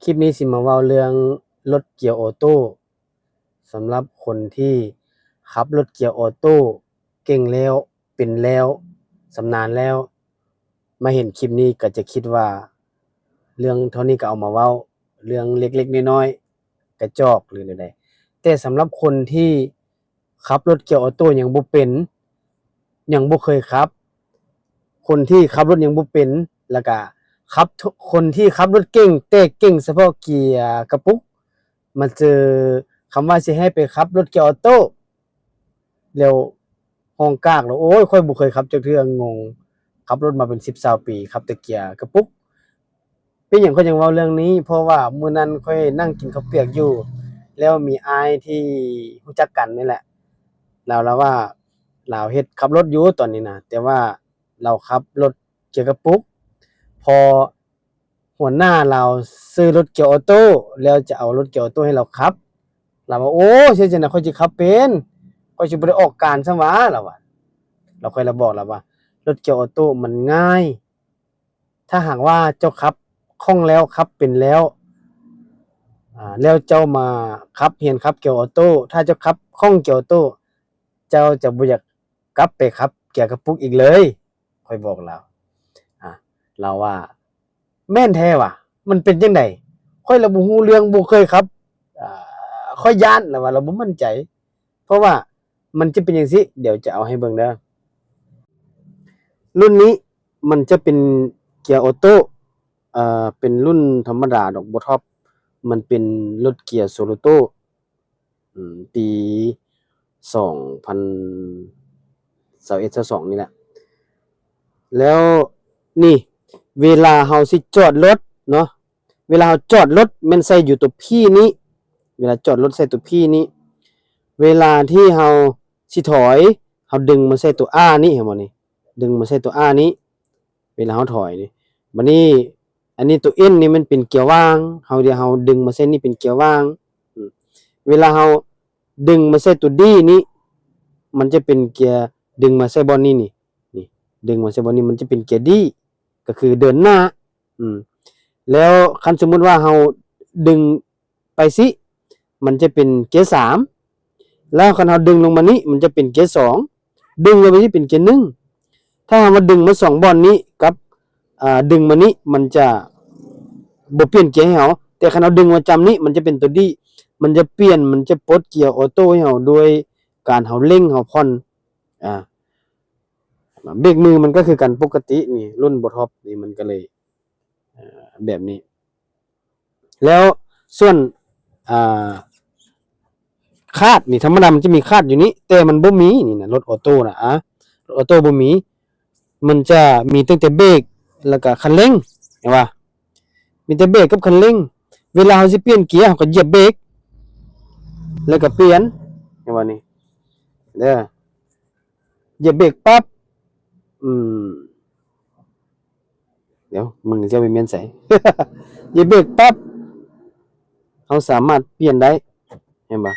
ຄລິບນີ້ຊິມາເວົ້າເລື່ອງລົດເກຍອໍໂຕ້. ສຳລັບຄົນທີ່ຂັບລົດເກຍອໍໂຕ້ເກັ່ງແລ້ວ ເປັນແລ້ວ ຊຳນານແລ້ວ ມາເຫັນຄລິບນີ້ກໍຈະຄິດວ່າເລື່ອງເທົ່ານີ້ກໍເອົາມາເວົ້າ ເລື່ອງເລັກໆນ້ອຍໆ ກະຈອກ ຫຼືແນວໃດ. ແຕ່ສຳລັບຄົນທີ່ຂັບລົດເກຍອໍໂຕ້ຍັງບໍ່ເປັນ ຍັງບໍ່ເຄີຍຂັບ ຄົນທີ່ຂັບລົດຍັງບໍ່ເປັນ ແລ້ວກະຂັບ ຄົນທີ່ຂັບລົດເກັ່ງ ແຕ່ເກັ່ງສະເພາະເກຍກະປຸກ ມາເຈີຄຳວ່າຊິໃຫ້ໄປຂັບລົດເກຍອໍໂຕ້ ແລ້ວຮ້ອງກາກແລ້ວ ໂອ້ຍ ຂ້ອຍບໍ່ເຄີຍຂັບຈັກເທື່ອ ງົງ ຂັບລົດມາເປັນສິບຊາວປີ ຂັບແຕ່ເກຍກະປຸກ. ເປັນຫຍັງຂ້ອຍຈຶ່ງເວົ້າເລື່ອງນີ້? ເພາະວ່າມື້ນັ້ນຂ້ອຍນັ່ງກິນເຂົ້າປຽກຢູ່ ແລ້ວມີອ້າຍທີ່ຮູ້ຈັກກັນນີ້ແຫຼະ ລາວ ລາວວ່າລາວເຮັດ ຂັບລົດຢູ່ຕອນນີ້ນະ ແຕ່ວ່າລາວຂັບລົດເກຍກະປຸກ ພໍຫົວໜ້າລາວຊື້ລົດເກຍອໍໂຕ້ ແລ້ວຈະເອົາລົດເກຍອໍໂຕ້ໃຫ້ລາວຂັບ ລາວວ່າ ໂອ້ ເຮັດຈັ່ງໃດຂ້ອຍຊິຂັບເປັນ ຂ້ອຍຊິບໍ່ໄດ້ອອກການຊ້ຳຫວາ ລາວວ່າ. ແລ້ວຂ້ອຍລະບອກລາວວ່າ ລົດເກຍອໍໂຕ້ມັນງ່າຍ ຖ້າຫາກວ່າເຈົ້າຂັບຄ່ອງແລ້ວ ຂັບເປັນແລ້ວ ອາ ແລ້ວເຈົ້າມາຂັບ ຮຽນຂັບເກຍອໍໂຕ້ ຖ້າເຈົ້າຂັບຄ່ອງເກຍອໍໂຕ້ ເຈົ້າຈະບໍ່ຢາກກັບໄປຂັບເກຍກະປຸກອີກເລີຍ ຂ້ອຍບອກລາວ. ອາ ລາວວ່າ ແມ່ນແທ້ຫວາ ມັນເປັນຈັ່ງໃດ? ຂ້ອຍລະບໍ່ຮູ້ເລື່ອງ ບໍ່ເຄີຍຂັບ ອາ ຂ້ອຍຢ້ານ ລາວວ່າ ລາວບໍ່ໝັ້ນໃຈ ເພາະວ່າມັນຈະເປັນຈັ່ງຊີ້ ດຽວຈະເອົາໃຫ້ເບິ່ງເດີ. ລຸ້ນນີ້ມັນຈະເປັນເກຍອໍໂຕ້ ເປັນລຸ້ນທຳມະດາດອກ ບໍ່ທັອບ ມັນເປັນລົດເກຍໂຊລູໂຕ້ ອືມ ປີສອງພັນຊາວເອັດ ຊາວສອງນີ້ແຫຼະ. ແລ້ວນີ້ ເວລາເຮົາຊິຈອດລົດເນາະ ເວລາເຮົາຈອດລົດແມ່ນໃສ່ຢູ່ຕົວ P ນີ້ ເວລາຈອດລົດໃສ່ຕົວ P ນີ້ ເວລາທີ່ເຮົາຊິຖອຍ ເຮົາດຶງມາໃສ່ຕົວ R ນີ້ ເຫັນບໍ່ນີ້ ດຶງມາໃສ່ຕົວ R ນີ້ ເວລາເຮົາຖອຍນີ້. ບາດນີ້ ອັນນີ້ຕົວ N ນີ້ມັນເປັນເກຍຫວ່າງ ເຮົາ ດຽວເຮົາດຶງມາໃສ່ນີ້ເປັນເກຍຫວ່າງ. ອືມ ເວລາເຮົາດຶງມາໃສ່ຕົວ D ນີ້ ມັນຈະເປັນເກຍ ດຶງມາໃສ່ບ່ອນນີ້ນີ້ ນີ້ ດຶງມາໃສ່ບ່ອນນີ້ ມັນຈະເປັນເກຍ D ກໍຄືເດີນໜ້າ. ອືມ ແລ້ວຄັນສົມມຸດວ່າເຮົາດຶງໄປຊີ້ ມັນຈະເປັນເກຍສາມ ແລ້ວຄັນເຮົາດຶງລົງມານີ້ ມັນຈະເປັນເກຍສອງ ດຶງລົງໄປນີ້ເປັນເກຍໜຶ່ງ. ຖ້າເຮົາມາດຶງມາສອງບ່ອນນີ້ກັບ ອາ ດຶງມານີ້ ມັນຈະບໍ່ປ່ຽນເກຍໃຫ້ເຮົາ ແຕ່ຄັນເຮົາດຶງມາຈຳນີ້ ມັນຈະເປັນຕົວ D ມັນຈະປ່ຽນ ມັນຈະປົດເກຍອໍໂຕ້ໃຫ້ເຮົາ ໂດຍການເຮົາເລັ່ງ ເຮົາຜ່ອນ ອາ ເບກມືມັນກໍຄືກັນປົກກະຕິນີ້ ລຸ້ນບໍ່ທັອບນີ້ ມັນກໍເລີຍ ເອີ ແບບນີ້. ແລ້ວສ່ວນ ອາ ຄາດນີ້ ທຳມະດາມັນຈະມີຄາດຢູ່ນີ້ ແຕ່ມັນບໍ່ມີນີ້ນະ ລົດອໍໂຕ້ນະ ອາ ລົດອໍໂຕ້ບໍ່ມີ ມັນຈະມີຕັ້ງແຕ່ເບກ ແລ້ວກະຄັນເລັ່ງ ເຫັນບໍ່? ມີແຕ່ເບກກັບຄັນເລັ່ງ. ເວລາເຮົາຊິປ່ຽນເກຍ ເຮົາກໍຢຽບເບກ ແລ້ວກໍປ່ຽນ ເຫັນບໍ່ນີ້ ເດີ ຢຽບເບກປັບ ອືມ ດຽວ ມຶງຊິເອົາໄປມ້ຽນໃສ? ຢຽບເບກປັບ ເຮົາສາມາດປ່ຽນໄດ້ ເຫັນບໍ່?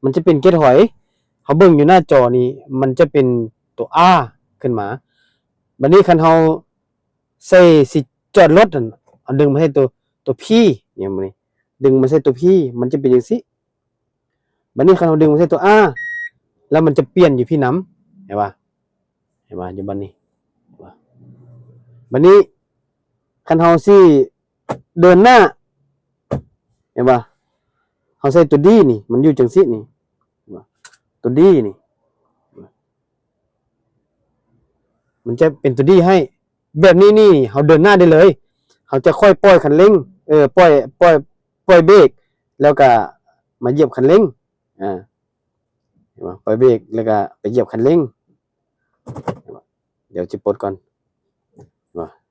ມັນຈະເປັນເກຍຖອຍ ເຮົາເບິ່ງຢູ່ໜ້າຈໍນີ້ ມັນຈະເປັນຕົວ R ຂຶ້ນມາ. ບາດນີ້ຄັນເຮົາໃສ່ຊິຈອດລົດຫັ້ນ ເອົາດຶງມາໃສ່ຕົວ ຕົວ P ນີ້ ເຫັນບໍ່ນີ້? ດຶງມາໃສ່ຕົວ P ມັນຈະເປັນຈັ່ງຊີ້. ບາດນີ້ຄັນເຮົາດຶງມາໃສ່ຕົວ R ແລ້ວມັນຈະປ່ຽນຢູ່ພີ້ນຳ ເຫັນບໍ່? ເຫັນບໍ່? ຢູ່ບ່ອນນີ້ ເຫັນບໍ່? ບາດນີ້ຄັນເຮົາຊິເດີນໜ້າ ເຫັນບໍ່? ເຮົາໃສ່ຕົວ D ນີ້ ມັນຢູ່ຈັ່ງຊີ້ນີ້ ເຫັນບໍ່? ຕົວ D ນີ້ ມັນຈະເປັນຕົວ D ໃຫ້ ແບບນີ້ນີ້ ເຮົາເດີນໜ້າໄດ້ເລີຍ ເຮົາຈະຄ່ອຍປ່ອຍຄັນເລັ່ງ ເອີ ປ່ອຍ ປ່ອຍ ປ່ອຍເບກ ແລ້ວກະມາຢຽບຄັນເລັ່ງ ອາ ເຫັນບໍ່? ປ່ອຍເບກ ແລ້ວກະໄປຢຽບຄັນເລັ່ງ ດຽວຊິປົດກ່ອນ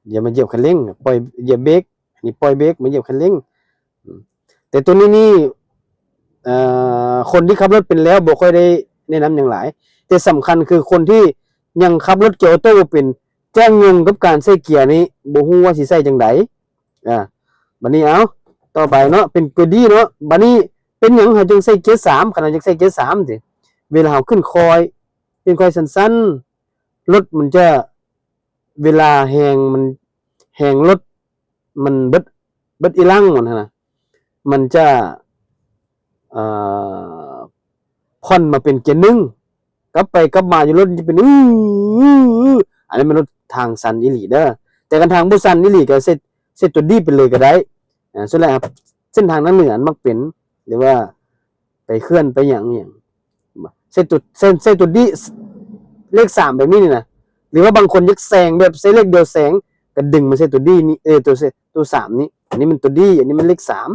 ດຽວມາຢຽບຄັນເລັ່ງ ປ່ອຍ ຢຽບເບກ ອັນນີ້ປ່ອຍເບກ ມາຢຽບຄັນເລັ່ງ. ອືມ ແຕ່ຕົວນີ້ນີ້ ເອີ ຄົນທີ່ຂັບລົດເປັນແລ້ວບໍ່ຄ່ອຍໄດ້ແນະນຳຫຍັງຫຼາຍ ແຕ່ສຳຄັນຄືຄົນທີ່ຍັງຂັບລົດເກຍອໍໂຕ້ບໍ່ເປັນ ຈະງົງກັບການໃສ່ເກຍນີ້ ບໍ່ຮູ້ວ່າຊິໃສ່ຈັ່ງໃດ. ອາ ບາດນີ້ເອົາ ຕໍ່ໄປເນາະ ເປັນເກຍ D ເນາະ ບາດນີ້ເປັນຫຍັງເຮົາຈຶ່ງໃສ່ເກຍສາມ? ຄັນເຮົາຢາກໃສ່ເກຍສາມຕິ ເວລາເຮົາຂຶ້ນຄ່ອຍ ຂຶ້ນຄ່ອຍສັ້ນໆ ລົດມັນຈະ ເວລາແຮງມັນ ແຮງລົດມັນເບິດ ເບິດອີ່ຫຼັງມັນຫັ້ນນະ ມັນຈະ ເອີ່ ຜ່ອນມາເປັນເກຍໜຶ່ງ ກັບໄປກັບມາຢູ່ ລົດມັນຈະເປັນ ອື ອື ອື ອັນນີ້ແມ່ນລົດທາງຊັນອີ່ຫຼີເດີ. ແຕ່ຄັນທາງບໍ່ຊັນອີ່ຫຼີກໍໃສ່ ໃສ່ຕົວດີໄປເລີຍກໍໄດ້. ອາ ສ່ວນຫຼາຍເສັ້ນທາງທາງເໜືອມັກເປັນ ຫຼືວ່າໄປເຂື່ອນໄປຫຍັງ ຫຍັງ ໃສ່ຕົວ ໃສ່ ໃສ່ຕົວດີ ເລກສາມແບບນີ້ນີ້ນະ ຫຼືວ່າບາງຄົນຢາກແຊງແບບໃສ່ເລກດຽວແຊງ ກໍດຶງມາໃສ່ຕົວດີນີ້ ເອີ ຕົວ ຕົວສາມນີ້. ອັນນີ້ມັນຕົວດີ ອັນນີ້ມັນເລກສາມ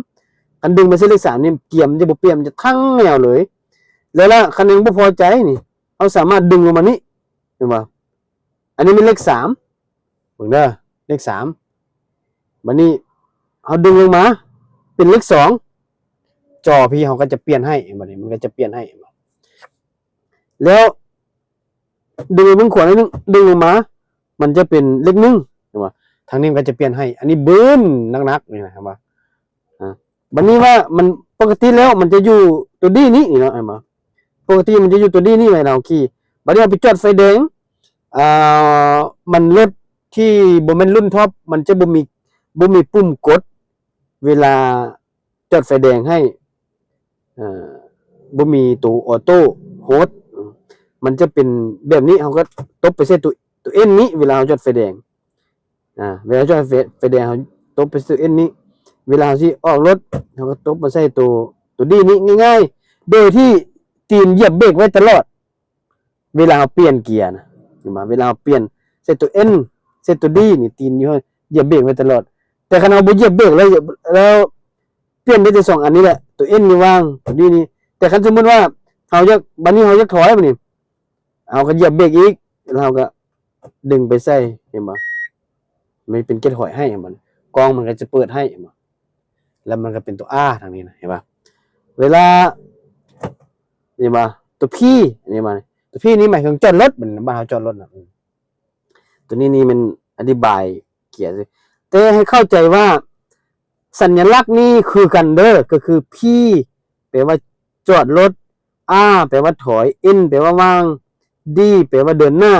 ຄັນດຶງມາໃສ່ເລກສາມນີ້ ເກຍມັນຈະບໍ່ປ່ຽນ ມັນຈະທັງແນວເລີຍ. ແລ້ວລະ ຄັນຍັງບໍ່ພໍໃຈນີ້ ເຮົາສາມາດດຶງລົງມານີ້ ເຫັນບໍ່? ອັນນີ້ແມ່ນເລກສາມ ເບິ່ງເດີ ເລກສາມ ບາດນີ້ເຮົາດຶງລົງມາເປັນເລກສອງ ຈໍພີເຮົາກໍຈະປ່ຽນໃຫ້ ເຫັນບໍ່ນີ້ ມັນກໍຈະປ່ຽນໃຫ້ ເຫັນບໍ່? ແລ້ວດຶງໄປເບິ່ງຂວາໜ້ອຍໜຶ່ງ ດຶງລົງມາ ມັນຈະເປັນເລກໜຶ່ງ ເຫັນບໍ່? ທາງນີ້ມັນກໍຈະປ່ຽນໃຫ້ ອັນນີ້ບືນໜັກໆ ນີ້ນະ ເຫັນບໍ່? ອາ ບາດນີ້ວ່າມັນ ປົກກະຕິແລ້ວມັນຈະຢູ່ຕົວດີນີ້ເນາະ ເຫັນບໍ່? ປົກກະຕິມັນຈະຢູ່ຕົວດີນີ້ ເວລາເຮົາຂີ່. ບາດນີ້ເຮົາໄປຈອດໄຟແດງ ອ່າ ມັນລົດທີ່ບໍ່ແມ່ນລຸ້ນທັອບ ມັນຈະບໍ່ມີ ບໍ່ມີປຸ່ມກົດເວລາຈອດໄຟແດງໃຫ້ ເອີ່ ບໍ່ມີໂຕອໍໂຕ້ໂຮດ ມັນຈະເປັນແບບນີ້ ເຮົາກໍຕົບໄປໃສ່ໂຕ ໂຕເອັນນີ້ ເວລາເຮົາຈອດໄຟແດງ. ອາ ເວລາເຮົາຈອດໄຟ ໄຟແດງ ເຮົາຕົບໄປໃສ່ເອັນນີ້ ເວລາເຮົາຊິອອກລົດ ເຮົາກໍຕົບມາໃສ່ໂຕ ໂຕດີນີ້ງ່າຍໆ ໂດຍທີ່ຕີນຢຽບເບຣກໄວ້ຕະຫຼອດ ເວລາເຮົາປ່ຽນເກຍນະ ເຫັນບໍ່? ເວລາເຮົາປ່ຽນໃສ່ໂຕເອັນ ໃສ່ໂຕດີນີ້ ຕີນຢູ່ ຢຽບເບຣກໄວ້ຕະຫຼອດ. ແຕ່ຄັນເຮົາບໍ່ຢຽບເບຣກແລ້ວ ແລ້ວປ່ຽນໄດ້ແຕ່ສອງອັນນີ້ແຫຼະ ໂຕເອັນນີ້ວາງ ໂຕດີນີ້. ແຕ່ຄັນສົມມຸດວ່າເຮົາຢາກ ບາດນີ້ເຮົາຢາກຖອຍ ບາດນີ້ເຮົາກໍຢຽບເບຣກອີກ ແລ້ວເຮົາກໍ ດຶງໄປໃສ່ ເຫັນບໍ່? ມັນເປັນເກຍຖອຍໃຫ້ ເຫັນບໍ່? ກ້ອງມັນກໍຈະເປີດໃຫ້ ເຫັນບໍ່? ແລ້ວມັນກໍເປັນຕົວ R ທາງນີ້ນະ ເຫັນບໍ່? ເວລາ ເຫັນບໍ່? ຕົວ P ເຫັນບໍ່? ຕົວ P ນີ້ໝາຍເຖິງຈອດລົດ ບາດນີ້ ບ້ານເຮົາຈອດລົດນະ. ອືມ ຕົວນີ້ນີ້ແມ່ນອະທິບາຍເກຍ ແຕ່ໃຫ້ເຂົ້າໃຈວ່າ ສັນຍະລັກນີ້ຄືກັນເດີ ກໍຄື P ແປວ່າຈອດລົດ, R ແປວ່າຖອຍ, N ແປວ່າວາງ, D ແປວ່າເດີນໜ້າ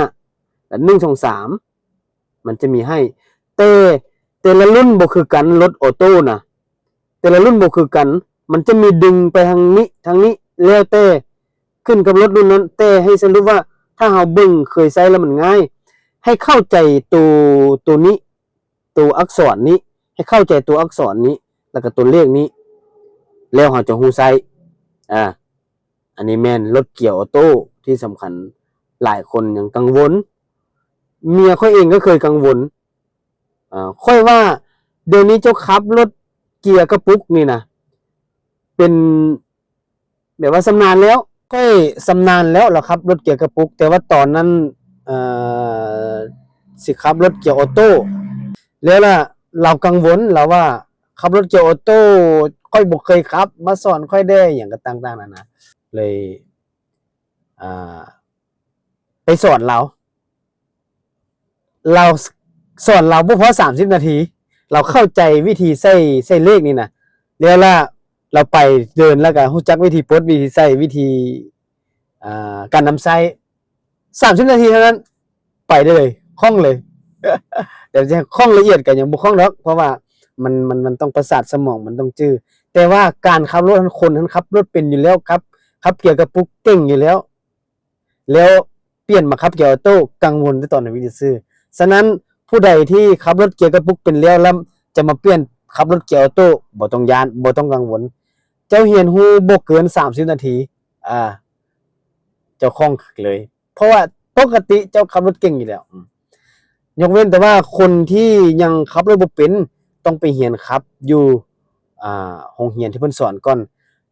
ແລະ ໜຶ່ງ ສອງ ສາມ ມັນຈະມີໃຫ້. ແຕ່ແຕ່ລະລຸ້ນບໍ່ຄືກັນ ລົດອໍໂຕ້ນະ ແຕ່ລະລຸ້ນບໍ່ຄືກັນ ມັນຈະມີດຶງໄປທາງນີ້ ທາງນີ້ ແລ້ວແຕ່ ຂຶ້ນກັບລົດລຸ້ນນັ້ນ. ແຕ່ໃຫ້ສະຫຼຸບວ່າ ຖ້າເຮົາເບິ່ງເຄີຍໃຊ້ແລ້ວມັນງ່າຍ ໃຫ້ເຂົ້າໃຈໂຕ ໂຕນີ້ ໂຕອັກສອນນີ້ ໃຫ້ເຂົ້າໃຈໂຕອັກສອນນີ້ ແລ້ວກໍຕົວເລກນີ້ ແລ້ວເຮົາຈະຮູ້ໃຊ້. ອາ ອັນນີ້ແມ່ນລົດເກຍອໍໂຕ້ທີ່ສຳຄັນ ຫຼາຍຄົນຍັງກັງວົນ ເມຍຂ້ອຍເອງກໍເຄີຍກັງວົນ. ອາ ຂ້ອຍວ່າດຽວນີ້ເຈົ້າຂັບລົດເກຍກະປຸກນີ້ນະ ເປັນ ແບບວ່າຊຳນານແລ້ວ ຂ້ອຍຊຳນານແລ້ວ ລາວຂັບລົດເກຍກະປຸກ ແຕ່ວ່າຕອນນັ້ນ ເອີ ຊິຂັບລົດເກຍອໍໂຕ້ ແລ້ວລະ ລາວກັງວົນ ລາວວ່າ ຂັບລົດເກຍອໍໂຕ້ ຂ້ອຍບໍ່ເຄີຍຂັບ ມາສອນຂ້ອຍແດ່ ຫຍັງກໍຕ່າງໆນານາ ເລີຍ ອ່າ ໄປສອນລາວ ລາວສອນລາວບໍ່ພໍສາມສິບນາທີ ລາວເຂົ້າໃຈວິທີໃສ່ ໃສ່ເລກນີ້ນະ ແລ້ວລະ ລາວໄປເດີນ ລະກະຮູ້ຈັກວິທີປົດ ວິທີໃສ່ ວິທີ ອ່າ ການນຳໃຊ້ ສາມສິບນາທີເທົ່ານັ້ນ ໄປໄດ້ເລີຍ ຄ່ອງເລີຍ. ແຕ່ຈະຄ່ອງລະອຽດກໍຍັງບໍ່ຄ່ອງດອກ ເພາະວ່າມັນ ມັນ ມັນຕ້ອງປະສາດສະໝອງ ມັນຕ້ອງຈື່. ແຕ່ວ່າການຂັບລົດຫັ້ນ ຄົນຫັ້ນຂັບລົດເປັນຢູ່ແລ້ວ ຂັບ ຂັບເກຍກະປຸກເກັ່ງຢູ່ແລ້ວ ແລ້ວປ່ຽນມາຂັບເກຍອໍໂຕ້ ກັງວົນແຕ່ຕອນໃນວິທີຊື່. ສະນັ້ນ ຜູ້ໃດທີ່ຂັບລົດເກຍກະປຸກເປັນແລ້ວ ແລ້ວຈະມາປ່ຽນຂັບລົດເກຍອໍໂຕ້ ບໍ່ຕ້ອງຢ້ານ ບໍ່ຕ້ອງກັງວົນ. ເຈົ້າຮຽນຮູ້ບໍ່ເກີນສາມສິບນາທີ ອາ ເຈົ້າຄ່ອງເລີຍ ເພາະວ່າປົກກະຕິເຈົ້າຂັບລົດເກັ່ງຢູ່ແລ້ວ. ອາ ຍົກເວັ້ນແຕ່ວ່າຄົນທີ່ຍັງຂັບລົດບໍ່ເປັນ ຕ້ອງໄປຮຽນຂັບຢູ່ ອາ ໂຮງຮຽນທີ່ເພິ່ນສອນກ່ອນ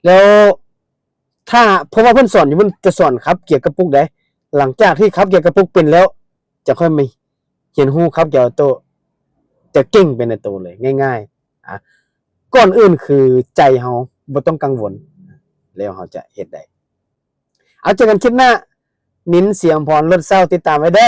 ແລ້ວ ຖ້າ ເພາະວ່າເພິ່ນສອນຢູ່ ເພິ່ນຈະສອນຂັບເກຍກະປຸກໃດ໋. ຫຼັງຈາກທີ່ຂັບເກຍກະປຸກເປັນແລ້ວ ຈະຄ່ອຍມາຮຽນຮູ້ຂັບເກຍອໍໂຕ້ ຈະເກັ່ງໄປໃນໂຕເລີຍ ງ່າຍໆ. ອາ ກ່ອນອື່ນຄືໃຈເຮົາບໍ່ຕ້ອງກັງວົນ ແລ້ວເຮົາຈະເຮັດໄດ້. ເອົາ ເຈີກັນຄລິບໜ້າ. ນິນ ສຽມພອນ ລົດເຊົ່າ ຕິດຕາມໄວ້ເດີ.